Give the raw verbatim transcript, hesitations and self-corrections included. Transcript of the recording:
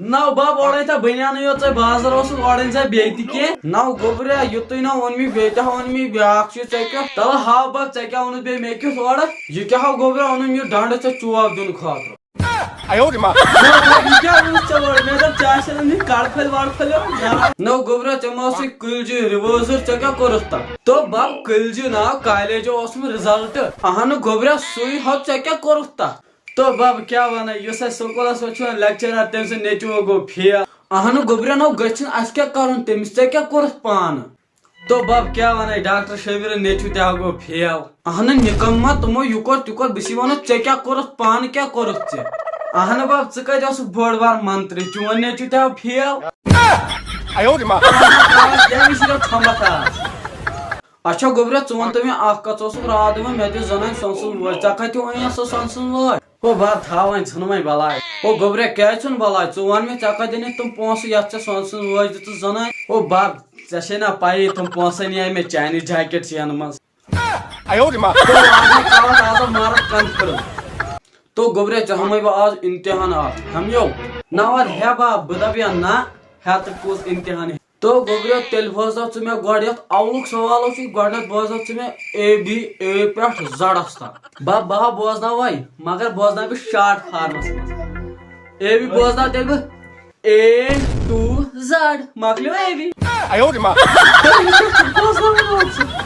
نو بب، اورے تہ بنیانٕے یوت ژےٚ بازر اوسُکھ، اورے ژےٚ بیٚیہِ تہِ کینٛہہ۔ نو گوٚبریا، یُتُے نہ اوٚن مےٚ، بیٚیہِ تہِ ہا اوٚن مےٚ بیٛاکھ چیٖز۔ ژےٚ کیٛاہ؟ تلہٕ ہاو بب، ژےٚ کیٛاہ اوٚنُتھ بیٚیہِ مےٚ کیُتھ اورٕ؟ یہِ کیٛاہ ہاو گوٚبریا اوٚنُم یہِ ڈنڈٕ ژےٚ چوب دِنہٕ خٲطرٕ؟ نو بب، یہِ کیٛاہ اوٚنُتھ ژےٚ اورٕ؟ مےٚ دوٚپ ژےٚ آسہِ نہٕ مےٚ کڑ پھلۍ وڑ پھلۍ اورٕ۔ نو گوٚبریا، ژےٚ ما اوسُے کُلۍ جہِ رِوٲرسَر، ژےٚ کیٛاہ کوٚرُتھ تتھ؟ تو بب، کُلۍ جہِ ناو کالیجو اوسُم رِزلٹ۔ اہنہٕ گوٚبریا، سُے ہاو، ژےٚ کیٛاہ کوٚرُتھ تتھ؟ تو بب کیٛاہ وَنَے، یُس اَسہِ سکوٗلَس منٛز چھُ لیکچرر، تٔمۍ سُنٛد نیٚچوٗ گوٚو فیل۔ اہنہٕ گوٚبرٮ۪نو گٔژھِنۍ، اَسہِ کیٛاہ کَرُن تٔمِس، ژےٚ کیٛاہ کوٚرُتھ پانہٕ؟ تو بب کیٛاہ وَنَے، ڈاکٹر شٲبیٖرُن نیٚچوٗ تہِ ہا گوٚو فیل۔ اہنہٕ نِکَم ما تِمو یہِ کوٚر تہِ کوٚر، بہٕ چھُسے وَنان ژےٚ کیٛاہ کوٚرُتھ پانہٕ، کیٛاہ کوٚرُتھ ژےٚ؟ اہنہٕ بب، ژٕ کَتہِ اوسُکھ بوٚڑ بار منترٛی، چون نیٚچوٗ تہِ ہا فیل۔ ییٚمِس چھِ ژھۄمبَتھ آز۔ اچھا گوٚبریا، ژٕ وَن تہٕ مےٚ اَکھ کَتھ، ژٕ اوسُکھ راتھ دِوان مےٚ تہِ زَنانہِ سۄنہٕ سٕنٛز وٲج، ژےٚ کَتہِ اوٚنُتھ سۄ سۄنہٕ سٕنٛز وٲج؟ ہو بب، تھاو وۄنۍ، ژھٕن وۄنۍ بلاے۔ ہو گوٚبریا، کیٛازِ ژھٕن بلاے؟ ژٕ وَن مےٚ، ژےٚ کَتہِ أنِتھ تِم پونٛسہٕ یَتھ ژےٚ سۄنہٕ سٕنٛز وٲج دِژٕتھ زَنانہِ؟ ہو بب، ژےٚ چھے نا پَیی، تِم پونٛسہٕ اَنے مےٚ چاینیٖز جاکٮ۪ٹ چینہٕ منٛز۔ تو آز ہا تھاوَتھ آز ہا مارَتھ confirm۔ تو گوٚبریا، ژےٚ ہَمَے بہٕ آز امتحان اَکھ، ہَمیو۔ نہ وَل ہے بب، بہٕ دَپہٕ یا نہ، ہیٚتہٕ کُس امتحان۔ تو گوٚبریا، تیٚلہِ بوزناو ژٕ مےٚ گۄڈٕ یَتھ اَولُک سوال اوسُے، گۄڈٕنٮ۪تھ بوزناو ژٕ مےٚ اے بی، اے پٮ۪ٹھ زَڈَس تام۔ بَب، بہٕ ہا بوزناوَے، مگر بوزناو بہٕ short formَس منٛز۔ اے بی بوزناو تیٚلہِ بہٕ، A to Z، مۄکلیو اے بی۔ بوزناوَے نہٕ ژٕ۔